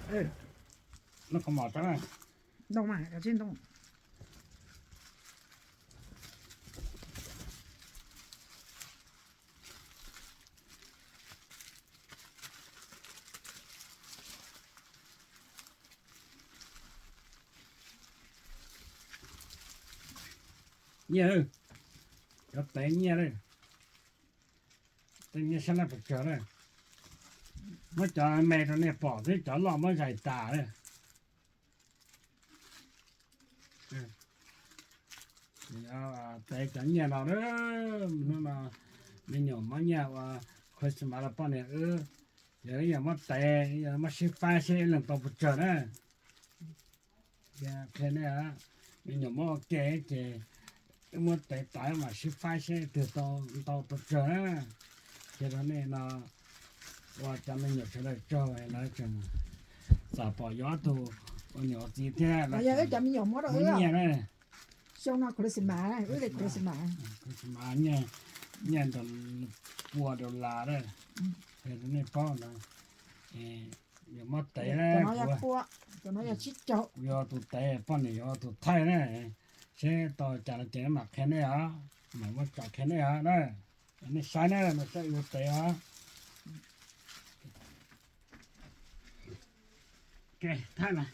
Ntoo qhov mom rau na. Ntoo mas, kav tsij ntoo. Nyiaj, cov tev nyiaj, tej nyiaj sab laj pes tsawg na. Muab cov me rau nej pom xwb, cov loj muab zais tas na. Tev cov nyiaj no, hnub no me nyuam muab nyiaj ua Christmas rau poj niam wb, yog wb yuav muab tev, yog muab sib faib seb ib leeg tau pes tsawg na. Qhia nej, me nyuam muab ua ke ces wb muab tev tas mam sib faib seb twg tau ntau tau tsawg na. Qhia rau nej no, ua cov me nyuam sawv daws tsaug, lawv tseem txawm pom yuav ob tug ua niam ua txiv thiab, yog wb cov me nyuam muab rau wb nyiaj na. Xyoo no Christmas, wb li Christmas, nyiaj, nyiaj ntawm pua dollar na. Qhia rau nej paub no, yuav muab tev na, kuv yog tus tev, poj niam yuav ua tus thaij na. Seb tau cas no ces mam qhia nej os, mam muab tso qhia nej os na. Nej saib na, no saib yuav tev os. Thaij na,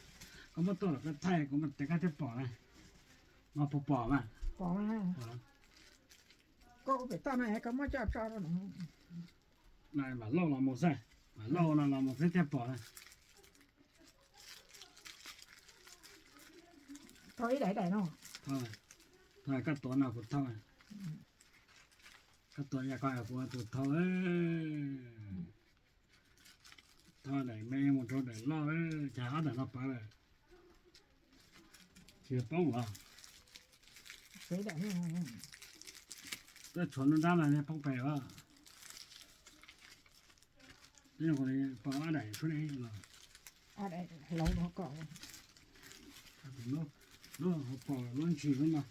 koj muab tuaj los koj thaij, kuv mam tev koj thiaj pom na. No puas pom mas? Pom mas. Koj ua pem toj no koj muab coj tso rau no. Mam lauj los mus xwb, mam lauj no los mus xwb thiaj pom na. Thauj ib daim daim no. Thauj, koj tuav no kuv thauj. Koj tuav yog koj kuv ua tus thauj. Thauj daim me mus rau daim loj, cas ob daim no pawv lawm. Tsis poob los? Tuaj tshuav nruab nrab no nej poob pem os. Pom ob daim tsuab ne los. Lub hauv paus lub ntsis lub no.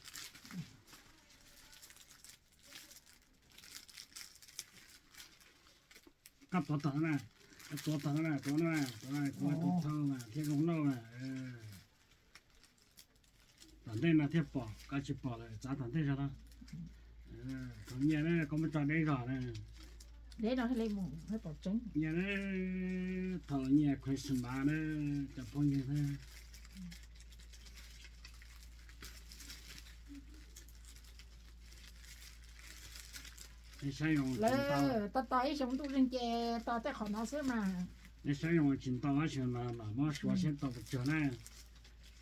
Koj tuav tog na, koj tuav tog na, tuav na, tuav na, kuv ua tus thauj mas thiaj zoo lauj na. Tom ntej no thiaj pom, koj tsis pom lawm txav tom ntej zog no. Thaum nyiaj na koj muab tso deb zog na. Nyiaj na, thaum nyiaj Christmas na, cov phooj ywg na. Lawv tos tos ib xyoo ntuj zeeg ces tos tej qhov no xwb mas. Nej saib zoo tsis ntau tab sis mas mam muab suav seb tau pes tsawg na.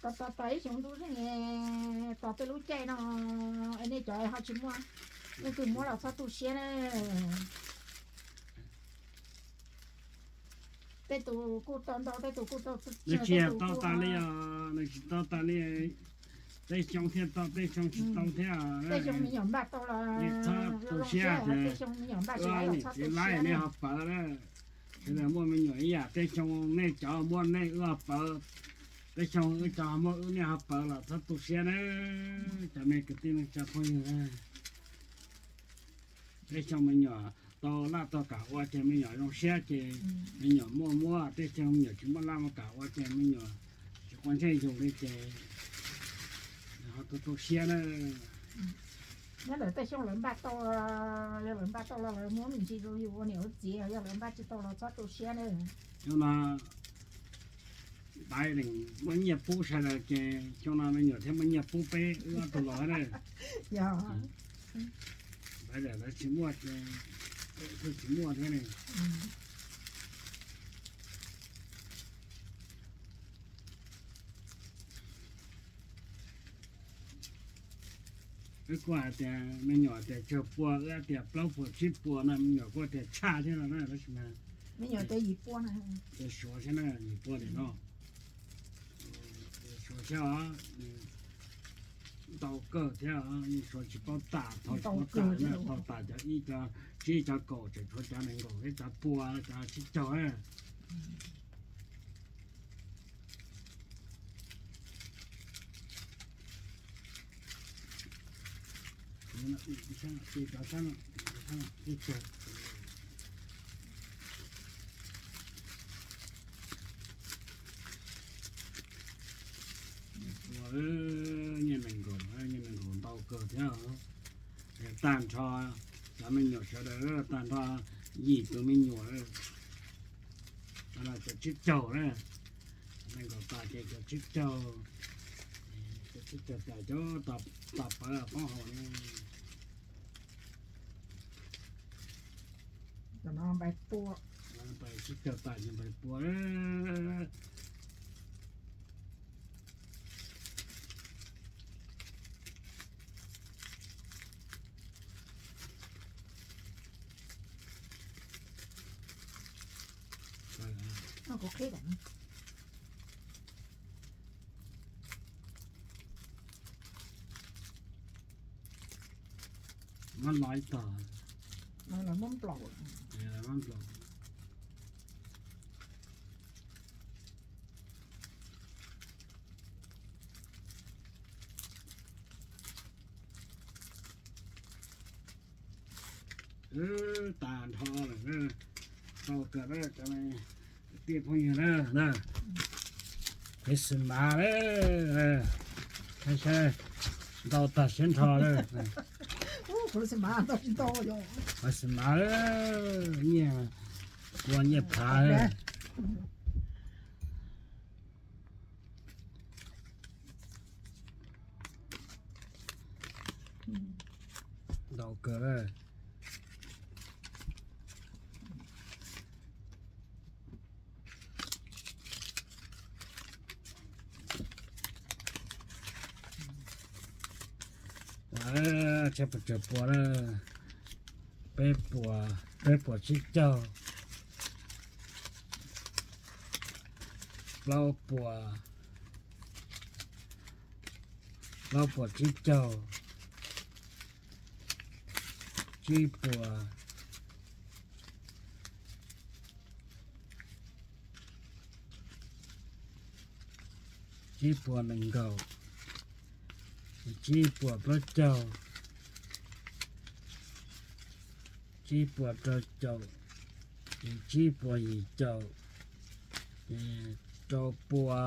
Tos tos tos ib xyoo ntuj zeeg, tos tej lub caij no, es nej cov ho tsis muaj, leej twg muab los txhob tu siab na. Tej tus kuj tau ntau, tej tus kuj tau tsawg, nws tsis tau tas li os, nws tsis tau tas li. Tej xyoo thiaj tau, tej xyoo tsis tau thiab. Tej xyoo me nyuam npaj tau los txhob tu siab tias, niam txiv laib nej ho pawv na. Sawv daws muaj me nyuam ib yam, tej xyoo nej cov muaj nej wb ho pawv, tej xyoo wb cov muaj wb nej ho pawv los txhob tu siab na. Cov me kwv tij neej tsa phooj ywg, tej xyoo me nyuam tau laj tau kam ua ces me nyuam zoo siab ces me nyuam muaj muab, tej xyoo me nyuam tsis muaj laj muaj kam ua ces me nyuam tsis quav ntsej yus li ces ho tu tu siab na. Nyob ntawm tej xyoo lawv npaj tau, yog lawv npaj tau los lawv muab me ntsis rau yus ua niam ua txiv, yog lawv npaj tsis tau los txhob tu siab na. Xyoo no Npaiv Lees muaj nyiaj pub sawv daws ces xyoo no me nyuam thiaj muaj nyiaj pub peb wb ob tug los na. Npaiv Lees lawv tsis muaj ces peb thiaj tsis muaj thiab ne. Wb kuj hais tias me nyuam tias tsawg pua, wb tias plaub puas tsib puas no, me nyuam kuj tias tshaj thiab no na, tab sis mas me nyuam tias yim pua na, tias suav thiab na, yim pua nim no. Suav thiab os, ntau kawg thiab os, suav tsis paub tas, thaum suav tas na, thaum tas cov ib cov tsib cov kaum tseem tshuav cov nees nkaum thiab cov pua cov tsib caug na. Yog, tag nrho cov me nyuam sawv daws, tag nrho yim tus me nyuam, cov tsib caug na, nees nkaum tas ces cov tsib caug, cov tsib caug tas cov tos pawv poob hauv ne. Tsib caug tas ces npais pua. Muab no ib tog, muab nplaum, muab nplaum. Wb tas nrho lawm, tau kawg cov kwv tij phooj ywg na, Christmas lawm, saib saib ntau tag siab nrho lawm. Christmas, nyiaj ua nyiaj phav. Ntau kawg. Tsawg puas na, peb puas, peb puas tsib caug, plaub puas, plaub puas tsib caug, tsib puas, tsib puas nees nkaum, tsib puas plaub caug, tsib puas rau caum, tsib puas yim caum, rau pua,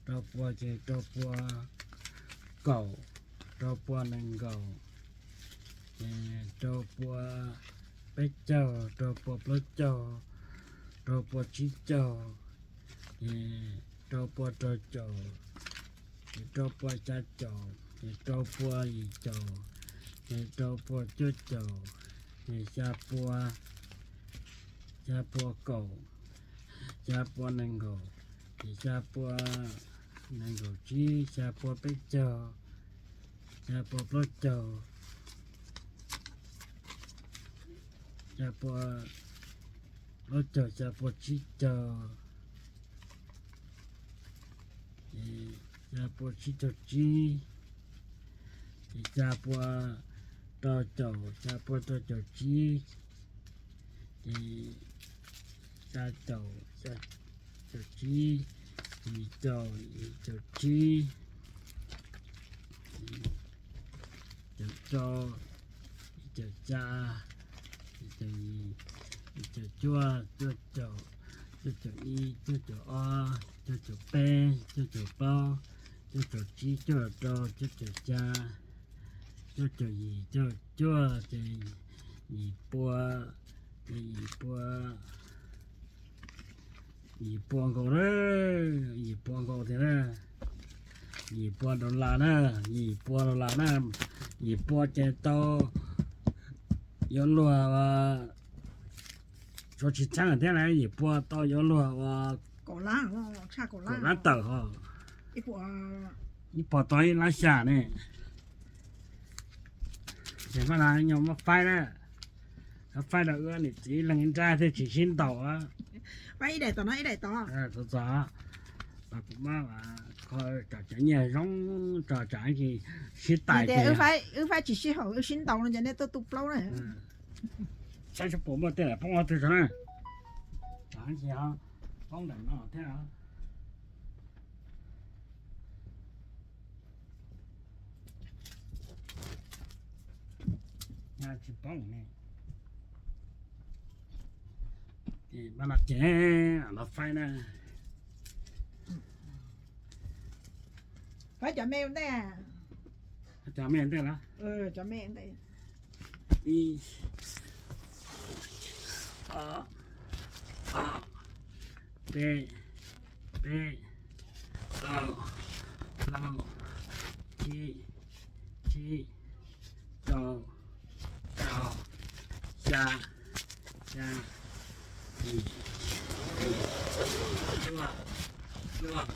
rau pua ces rau pua kaum, rau pua nees nkaum, rau pua peb caug, rau pua plaub caug, rau pua tsib caug, rau pua rau caum, rau pua xya caum, rau pua yim caum, rau pua cuaj caum, xya pua, xya pua kaum, xya pua nees nkaum, xya pua nees nkaum tsib, xya pua peb caug, xya pua plaub caug, xya pua plaub caug, xya pua tsib caug, xya pua tsib caug tsib, ces xya pua rau caum, xya pua rau caum tsib, ces xya caum, xya caum tsib, yim caum, yim caum tsib, caum rau, yim caum xya, yim caum yim, yim caum cuaj, cuaj caum, cuaj caum ib, cuaj caum ob, cuaj caum peb, cuaj caum plaub, cuaj caum tsib, cuaj caum rau, cuaj caum xya, cuaj caum yim, cuaj caum cuaj, ces yim pua, ces yim pua, yim pua nkaus na, yim pua nkaus tiag na, yim pua dollar na, yim pua dollar na, yim pua ces tau yuav luag, tsis txheeb thiab na, yim pua tau yuav luag ua kaum lab tawm ho, ib puas tau ib lab xya ne. Ces maj na nyob muab faib na, faib rau wb niam txiv leej nrab thiaj tsis sib ntaus. Txog, kuv muab kom cov nyiaj zoo tso tsam ib tsam sib tais ces wb faib tsis sib haum wb sib ntaus no ces nej tuaj tu plaub na. Saib seb puas muaj tej poob ob tug tso na. Tsam ib tsam poob ntawm no thiab. Tsis poob ne. Ces maj no ces los faib na. Qhov cov me ntej. Cov me ntej los? Cov me ntej. Ib, ob, ob, peb, peb, plaub, plaub, tsib, tsib, rau, rau, xya, xya, yim, yim, cuaj, cuaj,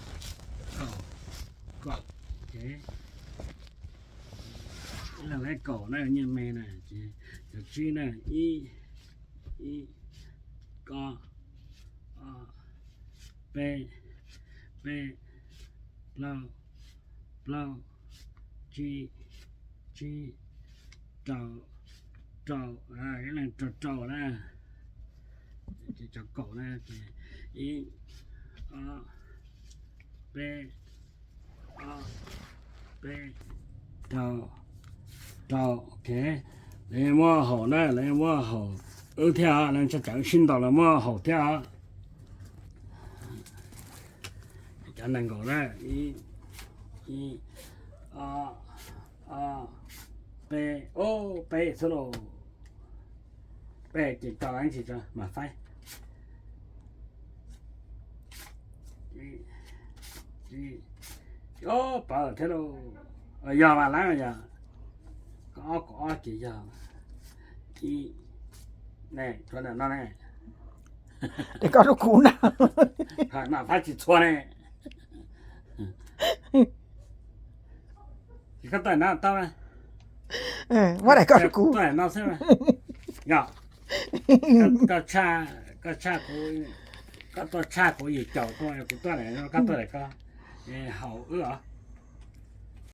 kaum, kaum. Ib leeg laib kaum na, nyiaj me na. Ces cov tsib na, ib, ib, ob, ob, peb, peb, plaub, plaub, tsib, tsib, rau, rau, ib leeg rau rau na. Ces cov kaum na ces ib, ob, peb, ob, peb, rau, rau, ok. Lawv muab haum na, lawv muab haum wb thiab os, lawv tsa cawv sib ntaus lawv muab haum thiab os. Cov nees nkaum na, ib, ib, ob, ob, peb, ob, peb xwb lauj. Peb ces tso ib ntsis tso mas faib. Ob pawg thiab lauj. Yog mas lawm yog. Kaum ob kaum ob ces yog. Ib, ne, tshuav ntawm no ne. Koj rub kuv na. Mas faib tsis txhua ne. Ces koj tuaj no tau. Muab daim koj rub kuv. Tuaj no xwb. Yog. Koj tshaj, koj tshaj kuv, koj tuaj tshaj kuv yim caum tuaj, kuv tuaj daim no, koj tuaj daim ko. Haum wb os.